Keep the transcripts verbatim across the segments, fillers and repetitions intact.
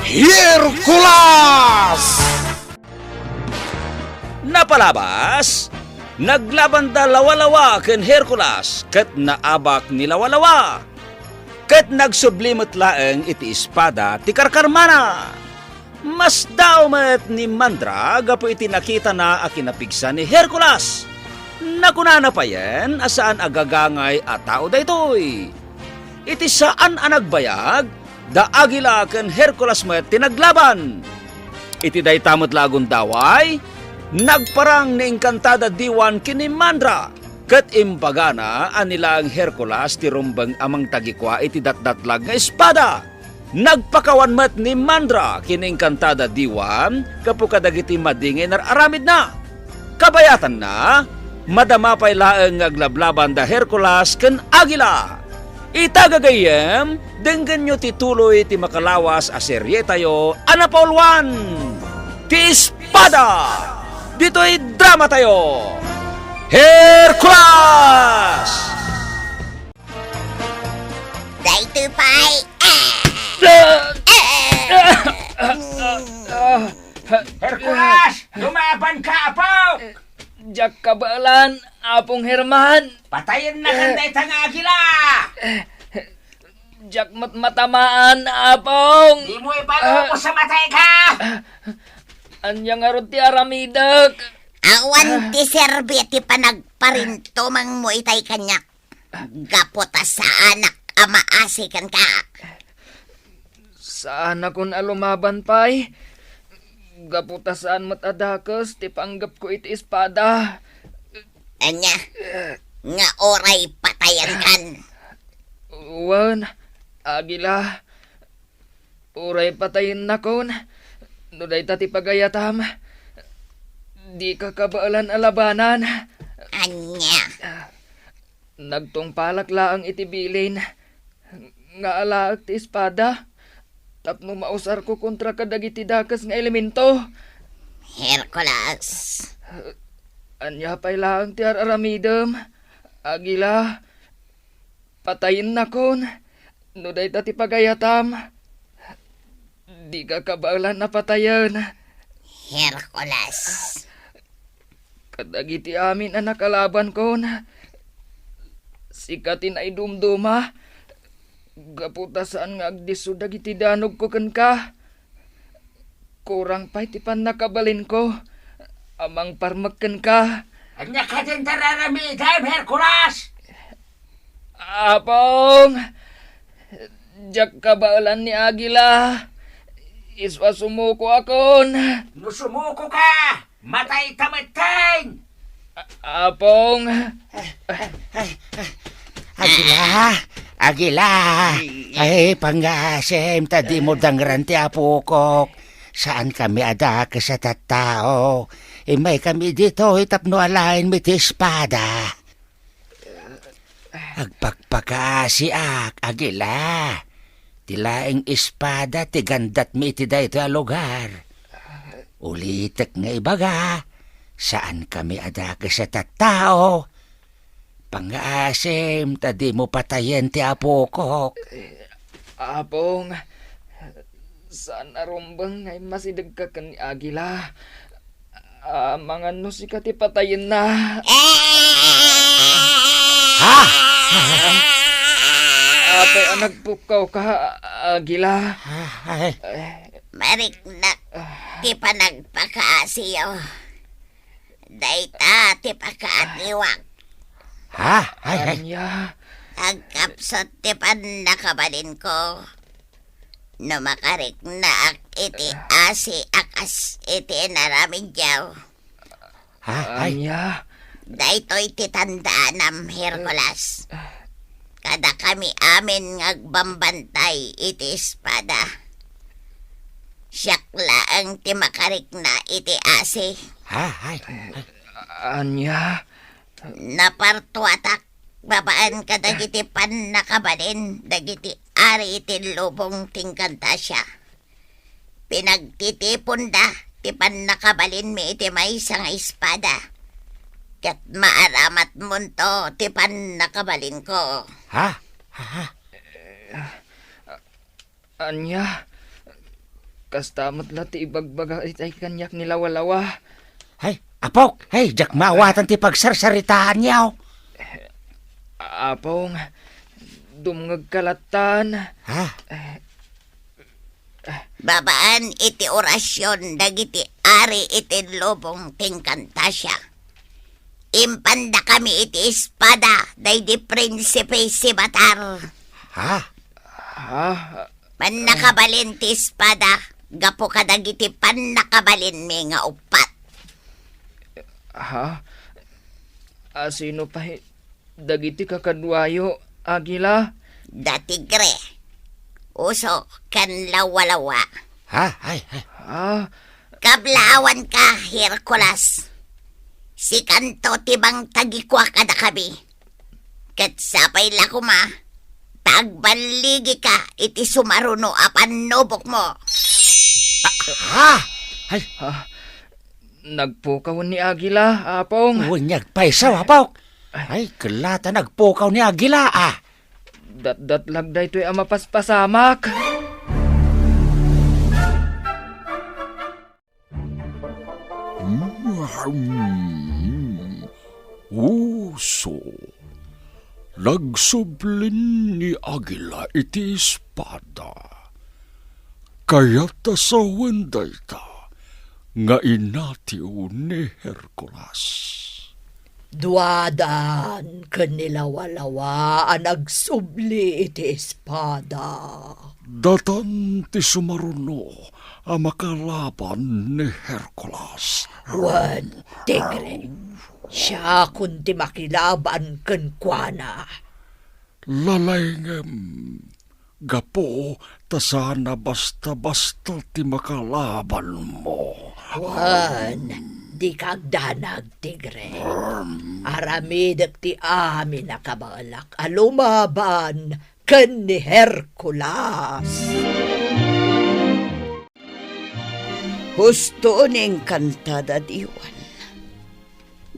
Hercules! Napalabas, naglabanda lawalawa ken Hercules, ket naabak ni lawalawa, ket nagsubli met laeng iti espada ti karkarmana. Masdaaw met ni Mandra gapu iti nakitana a kinapigsa ni Hercules. Nakunana payen a saan a gagangay a tao daytoy. Iti saan a nagbayag, da Agila ken Hercules met ti naglaban. Iti dayta met la a gundaway, nagparang ni Encantada Diwan ken ni Mandra, ket imbagana a ni laeng Hercules ti rumbeng a mangtagikua iti datdatlag nga espada. Nagpakawan met ni Mandra ken ni Encantada Diwan gapu kadagiti madi nga inar-aramidna. Kabayatanna, madama pay laeng nga aglablabanda Hercules ken Agila. Ita gagayyem, denggenyo ti tuloy ti makalawas a serietayo a napauluan, Ti Espada! Ditoy dramatayo, Hercules! Daytoy pay. Ah! Ah! Ah! Hercules! Lumaban ka, apo! Diak kabaelan, Apong Herman. Patayennakan dayta nga agila! Diak met matamaan, Apong. Dimo ibalubos a matayka! Ania ngarud ti aramidek? Awan ti serbi ti panagparintumengmo itay kaniak. Gapu ta saanak a maasi kenka. Saanakon a lumaban pay. Gapu ta saan met a dakes ti panggepko iti espada. Ania? Nga uray patayenkan? Wen, Agila. Uray patayennakon, no dayta ti pagayatam, dika kabaelan a labanan. Ania? Nagtungpalak laeng iti bilin nga alaek ti espada tapno mausarko kontra kadagiti dakes nga elemento. Hercules. Ania pay laeng ti ar-aramidem, Agila? Patayennakon, no dayta ti pagayatam. Dika kabaelan a patayen. Hercules. Kadagiti amin a nakalabankon, sika ti naidumduma, gapu ta saan nga agdisso dagiti danogko kenka. Kurang pay ti pannakabalinko a mangparmek kenka. Ania kadin ti ar-aramidem, Hercules? Apong, diak kabaelan ni Agila. Isu a sumukoakon. No sumukoka, matayka metten! A-, Apong. Agila! Agila! Ay, pangngaasim, ta dimo dangran ti apokok. Saankami a dakes a tattao. Immaykami ditoy tapno alaenmi ti espada. Agpakpakaasiak, Agila. Ti laeng espada ti gandatmi iti daytoy a lugar. Ulitek nga ibaga, saankami a dakes a tattao. Pangngaasim ta dimo patayen ti apokok. Apong, saan a rumbeng nga immasidegka ken ni Agila. Amangan no sika ti patayenna. Ha? Apay a nagpukkawka, Agila. Ay. Mariknak ti panagpakaasiyo. Dayta ti pakaatiwak. Ha? Ay, ay. Ania? Agkapsut ti pannakabalinko. No makariknaak iti asi a kas iti inaramidyo. Ha? Ay. Ania? Daytoy ti tandaanam, Hercules. Kadakami amin nga agbambantay iti espada. Siak laeng ti makarikna iti asi. Ha? Ay. Ania? Napartuatak babaen kadagiti pannakabalin dagiti ari iti lubong ti Encantasia. Pinagtitiponda ti pannakabalinmi iti maysa nga espada, ket maaramatmonto ti pannakabalinko. Ha? Ha? Ha? Ania? Kasta met la ti ibagbaga itay kaniak ni Lawalawa. Ay, apok, ay, diak maawatan ti pagsarsaritaanyo. Apong, dumngegka lattan. Ha? Babaan iti orasion dagiti ari iti lubong ti Encantasia. Impandakami iti espada daydi prinsipe Simatar. Ha? Ha? Mannakabalin ti espada gapu kadagiti pannakabalinmi nga uppat. Ha? Asino pay dagiti kakaduayo, Agila? Da Tigre, Uso, ken Lawalawa. Ha? Ay, ay. Ha? Kablaawanka, Hercules. Sikanto ti mangtagikua kadakami. Ket sapay la koma ta agballigika iti sumaruno a pannubokmo. Ha? Ay. Ha? Nagpukaw ni Agila, Apong. Wen, nagpayso, Apok. Ay, kella ta nagpukaw ni Agila, ah. Datdatlag daytoy a mapaspasamak. Mm. Uso. Nagsublin ni Agila iti espada. Kayat a sawen dayta nga inatiw ni Hercules. Duadan ken ni Lawalawa a nagsubli iti espada. Datan ti sumaruno a makalaban ni Hercules. Wen, Tigre, siakon ti makilaban kenkuana. Lalayngem, gapu ta saan a basta-basta ti makalabanmo. Wen, dika agdanag, Tigre. Aramidek ti amin a kabaelak a lumaban ken ni Hercules. Husto ni Encantada diwan.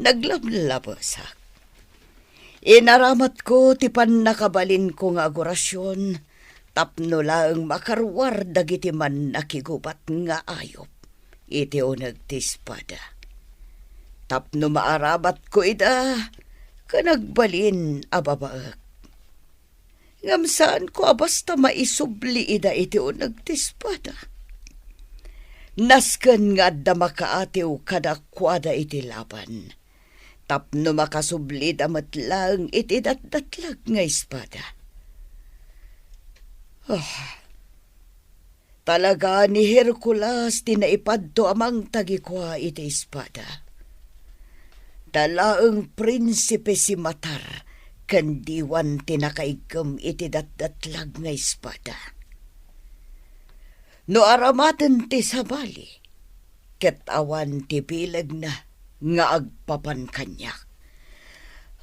Naglamlabesak. Inaramatko ti pannakabalinko nga agorasion tapno laeng makaruar dagiti mannakigubat nga ayup iti uneg ti espada. Tapno maaramatko ida ken agbalin a babaek. Ngem saanko a basta maisubli ida iti uneg ti espada. Nasken nga adda makaatiw kadakuada iti laban, tapno makasublida met laeng iti datdatlag nga espada. Ah, talaga ni Hercules ti naipadto a mangtagikua iti espada. Ta laeng prinsipe Simatar ken diwan ti nakaigkem iti datdatlag nga espada. No aramaten ti sabali, ket awan ti bilegna nga agpapan kaniak.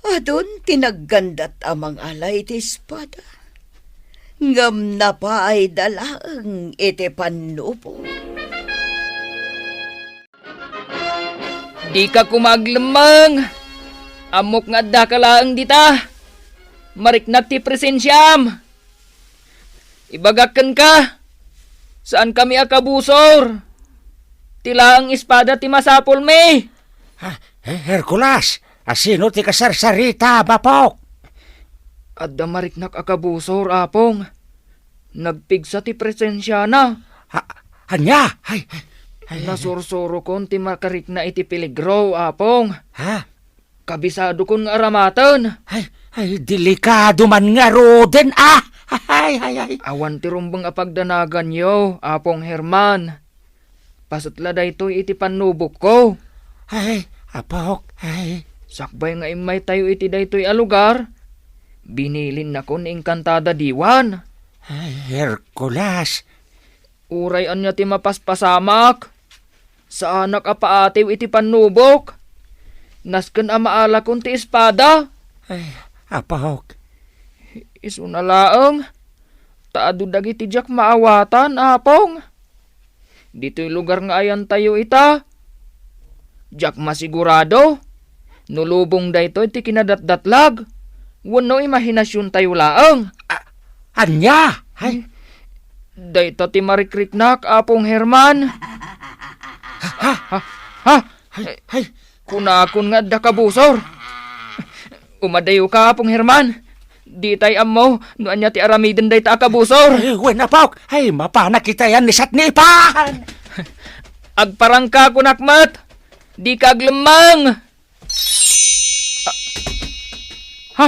Adun ti naggandat a mangala iti espada, ngem napaayda laeng iti pannubok. Dika koma aglemmeng. Ammok nga addaka laeng dita. Mariknak ti presensiam. Ibagak kenka, saankami a kabusor. Ti laeng espada ti masapulmi. Ha, He-, Hercules, asino ti kasarsarita, bapok? Adda mariknak a kabusor, Apong. Nagpigsa ti presensiana. Ha, ania? Ay, ay, ay, ay. Nasursurokon ti makarikna iti peligro, Apong. Ha? Kabisadokon nga aramaten. Ay, ay, delikado man ngaruden, ah! Ay, ay, ay. Awan ti rumbeng a pagdanaganyo, Apong Herman. Paset la daytoy iti pannubokko. Ay, apok, ay. Sakbay nga immaytayo iti daytoy a lugar, binilinnakon ni Encantada diwan. Ay, Hercules. Uray ania ti mapaspasamak, saanak a paatiw iti pannubok. Nasken a maalakon ti espada. Ay, apok. Isuna laeng, ta adu dagiti diak maawatan, Apong. Ditoy lugar nga ayantayo ita, diak masigurado no lubong daytoy ti kinadatdatlag wenno imahinasiontayo laeng. A-, ania? Ay. Dayta ti marikriknak, Apong Herman. Ha? Ha? Ha? Hay, hay. Kunakon nga adda kabusor. Umadayoka, Apong Herman. Ditay ammo no ania ti aramiden dayta a kabusor. Ay, wen, apok. Ay, mapanak itayan ni Satnipan. Agparangkakonak met. Dika aglemmeng. Ah, ha?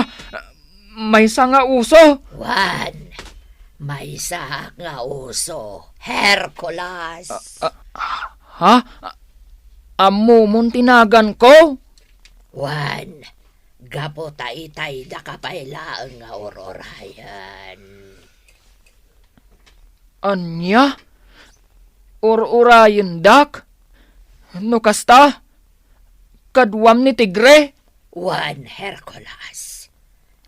Maysa nga uso? Wen, maysa nga uso, Hercules. Ah, ah, ha? Ammomon ti naganko? Wen, gapu ta itay daka pay laeng nga ur-urayen. Ania? Ur-urayendak? No kasta, kaduam ni tigre? Wen, Hercules,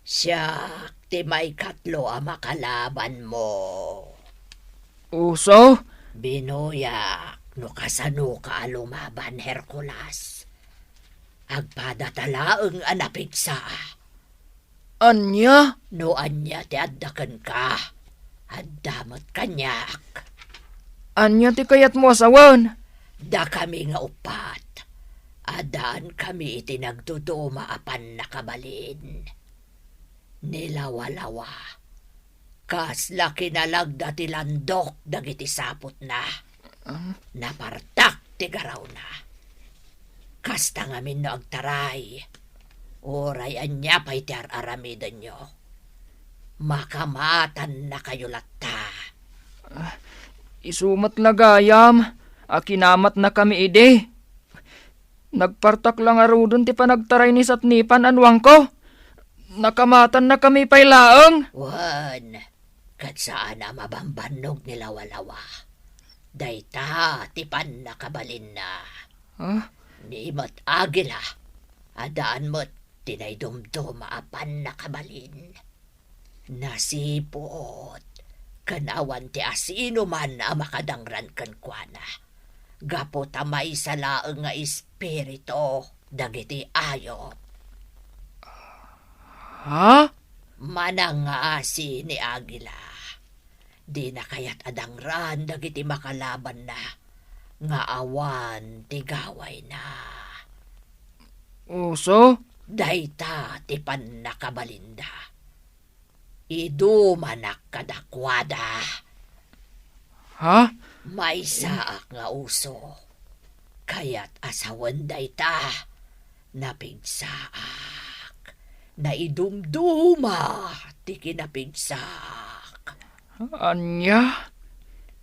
siak ti maikatlo a makalabanmo. Uso? Binuyak no kasanoka a lumaban, Hercules. Agpadata laeng a napigsa. Ania? No ania ti adda kenka, adda met kaniak. Ania ti kayatmo a sawen? Dakami nga uppat, addaankami iti nagduduma a pannakabalin. Ni Lawalawa, kasla kinalagda ti landok dagiti saputna. Ah? Napartak ti garawna. Kasta ngamin no agtaray, uray ania pay ti ar-aramidenyo, makamatannakayo latta. Ah, isu met la gayam a kinamatnakami idi. Nagpartak la ngaruden ti panagtaray ni Satnipan a nuangko. Nakamatannakami pay laeng. Wen, ket saan a mabambannog ni Lawalawa. Dayta ti pannakabalinna. Ah? Ni met Agila, addaan met ti naidumduma a pannakabalin. Nasiput, ken awan ti asinoman a makadangran kenkuana, gapu ta maysa laeng nga espiritu dagiti ayup. Ha? Manangngaasi ni Agila. Dina kayat a dangran dagiti makalabanna nga awan ti gawayna. Uso? Dayta ti pannakabalinda. Idumanak kadakuada. Ha? Maysaak nga uso. Kayat a sawen dayta. Napigsaak. Naidumduma ti kinapigsaak. Ania?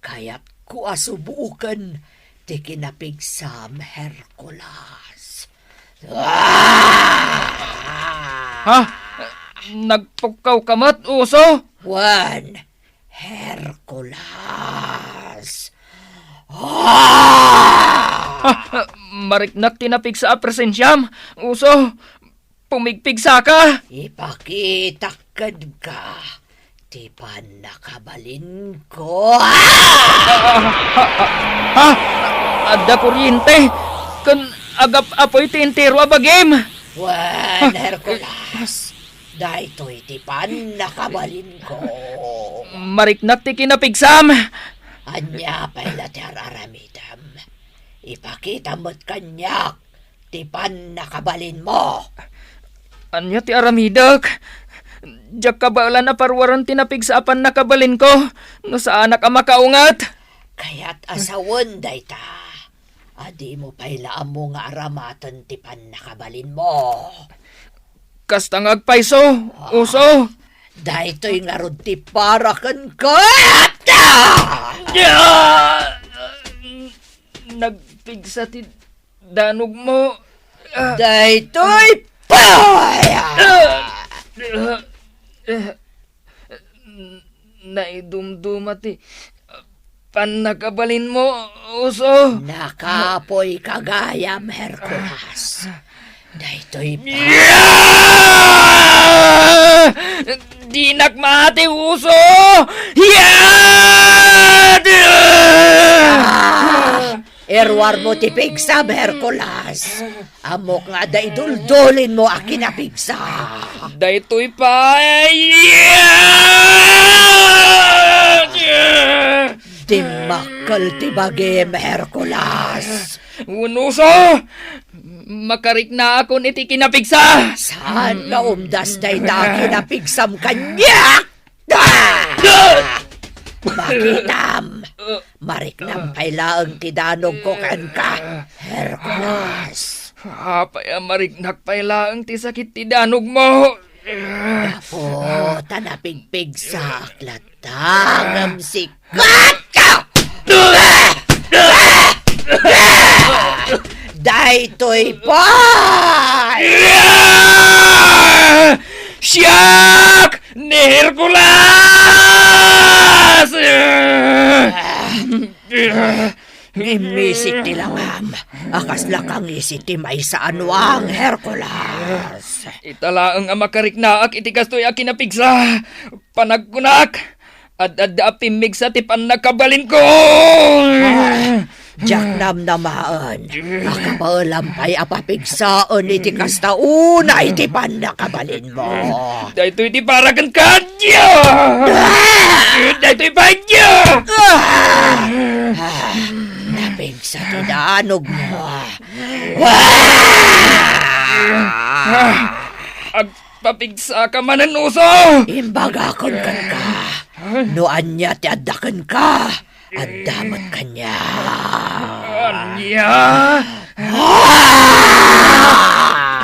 Kayatko a subuken ti kinapigsam, Hercules. Ah! Ha? Nagpukkawka met, uso? Wen, Hercules. Ah! Ah, mariknak ti napigsa a presensiam, uso. Pumigpigsaka. Ipakitak kenka ti pannakabalinko. Ah! Ha? Ha? Adda kuryente ken agap-apoy ti entero a bagim. Wen, Hercules, daytoy ti pannakabalinko. Mariknak ti kinapigsam. Ania pay la ti ar-aramidem? Ipakita met kaniak ti pannakabalinmo. Ania ti aramidek? Diak kabaelan a paruaren ti napigsa a pannakabalinko no saanak a makaunget. Kayat a sawen dayta a dimo pay la ammo nga aramaten ti pannakabalinmo. Kasta nga agpayso, ah, uso. Daytoy ngarud ti para kenka. Ah! Nagpigsa ti danogmo. Ah. Daytoy pa! Ah! Ah! Ah! Naidumduma ti pannakabalinmo, uso. Nakapoyka gayam, Hercules. Daytoy pa. Yeah! Dinak mati, uso! Yeah! Ah! Iruarmo ti pigsam, Hercules. Ammok nga adda iduldulinmo a kinapigsa. Daytoy pay. Timmakkel ti bagim, Hercules! Wen, Uso! Makariknaakon iti kinapigsa! Saan nga umdas dayta kinapigsam kaniak? Ah! Makitam! Mariknam pay laeng ti danogko kenka, Hercules. Apay a mariknak pay laeng ti sakit ti danogmo? Gapu ta napigpigsaak latta ngem sikatko! Daytoy pay! Siak ni Hercules! Ngimmisik ti langam a kasla kangisi ti maysa a nuang, Hercules. Ita laeng a makariknaak iti kastoy a kinapigsa. Panagkunak, ad-adda a pimmigsa ti pannakabalinko. Ah, diak namnamaen a kabaelam pay a papigsaen iti kasta unay ti pannakabalinmo. Daytoy ti para kenka, Dios! Ah! Daytoy pay, Dios! Ah! Ah! Napigsa ti danogmo. Ah! Agpapigsaka manen, Uso! Imbagakon kenka, no ania ti adda kenka, adda met kaniak. Ania? Ah!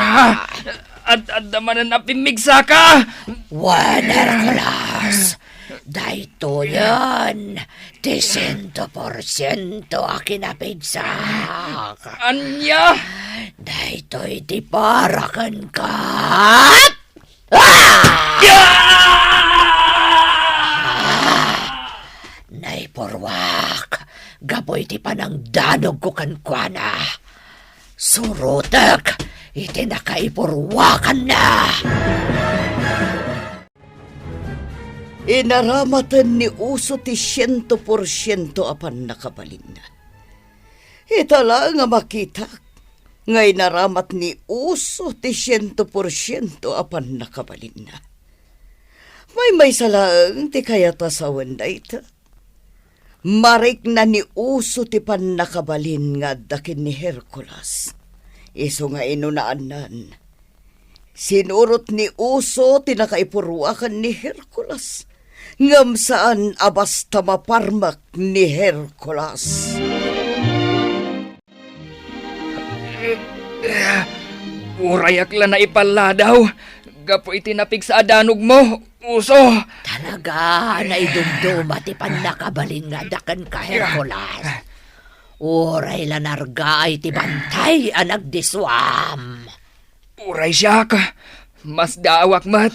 Ah! Ad-adda manen a pimmigsaka? Wen, Hercules, daytoyen ti siento porsiento a kinapigsak. Ania? Daytoy ti para kenka. Ah! Ah! Naipurruak gapu iti panangdanogko kenkuana. Surotek iti nakaipurruakanna. Inaramaten ni Uso ti siento porsiento a pannakabalinna. Ita laeng a makitak nga inaramat ni Uso ti siento porsiento a pannakabalinna. Maymaysa laeng ti kayat a sawen dayta. Marikna ni Uso ti pannakabalin nga adda ken ni Hercules. Isu nga inunaannan, sinurot ni Uso ti nakaipurruakan ni Hercules, ngem saan a basta maparmek ni Hercules. Urayak la naipalladaw gapu iti napigsa a danogmo, Uso. Talaga, naidumduma ti pannakabalin nga adda kenka, Hercules. Uray la nargaay ti bantay a nagdisuam. Uray siak, masdaawak met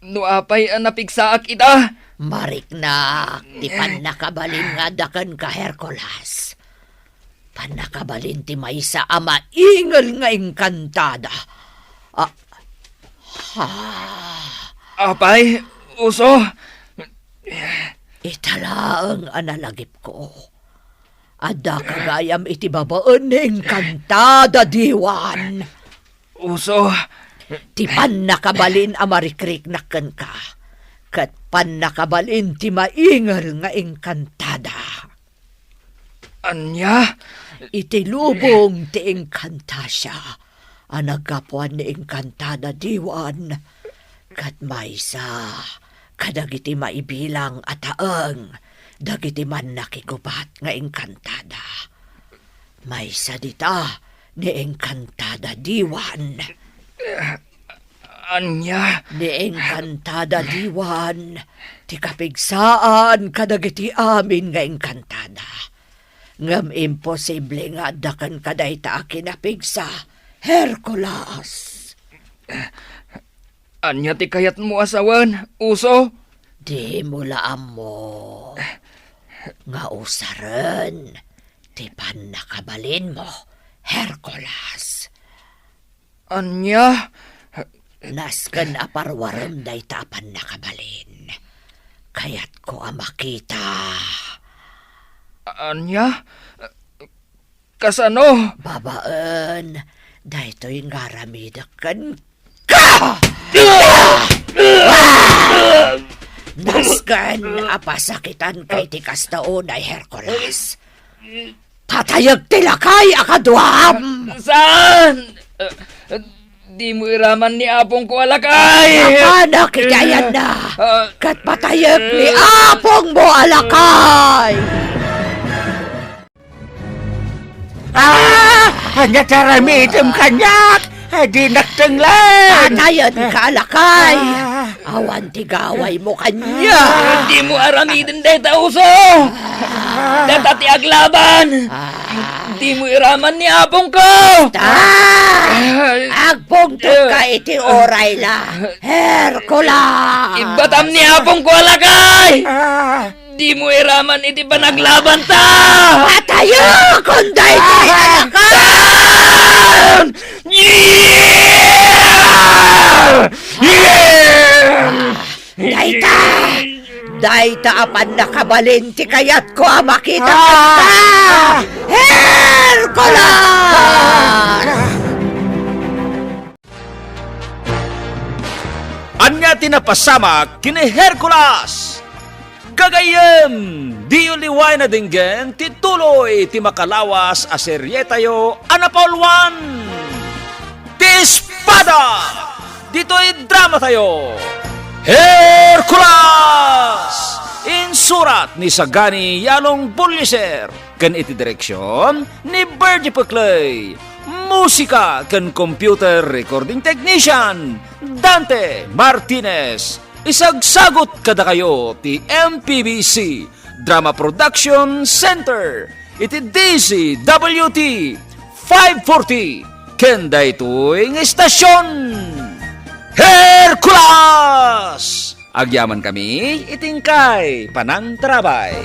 no apay a napigsaak ita. Mariknak ti pannakabalin nga adda kenka, Hercules. Pannakabalin ti maysa a maingel nga engkantada. Ah, ha? Apay, Uso? Ita laeng a nalagipko. Addaka gayam iti babaen ni engkantada diwan. Uso. Ti pannakabalin a marikriknak kenka, ket pannakabalin ti maingel nga engkantada. Ania? Iti lubong ti engkantasia a naggapuan ni engkantada diwan, ket maysa kadagiti maibilang a taeng dagiti mannakigubat nga engkantada. Maysa dita ni engkantada diwan. Ania? Ni engkantada diwan ti kapigsaan kadagiti amin nga engkantada. Ngem imposible nga adda kenka dayta a kinapigsa, Hercules. Ania ti kayatmo a sawen, Uso? Dimo la ammo nga usaren ti pannakabalinmo, Hercules. Ania? Nasken a parwarem dayta a pannakabalin. Kayatko a makita. Ania? Kasano? Babaen daytoy nga aramidek kenka. Nasken a pasakitanka iti kasta unay, Hercules. Patayek ti lakay a kaduam! Saan? Dimo iraman ni apongko a lakay! Napanak iti ayanna, ket patayek ni apongmo a lakay! Ah! Ania ti aramidem kaniak? Ah, dinak denglen! Patayenka a lakay! Ah. Awan ti gawaymo kaniak! Dimo aramiden dayta, uso! Data ti aglaban! Dimo iraman ni apongko! Ta! Agpungtotka iti uray la, Hercules! Ibbatam ni apongko a lakay! Ah. Dimo iraman iti panaglabanta! Patayakon daytoy a lakay! Dayta! Dayta a pannakabalin ti kayatko a makita kasta! Hercules! Ania ti napasamak ken ni Hercules? Gagayyem, diyo liwayan a denggen ti tuloy ti makalawas a serietayo a napauluan, Ti Espada! Ditoy dramatayo, Hercules! Insurat ni Sagani Yalong Buliser ken iti direksion ni Virgie Peclay. Musika ken computer recording technician, Dante Martinez. Isagsagut kadakayo ti M P B C Drama Production Center iti D Z W T five forty ken daytoy nga istasion. Hercules! Agyamankami iti inkay panangtarabay.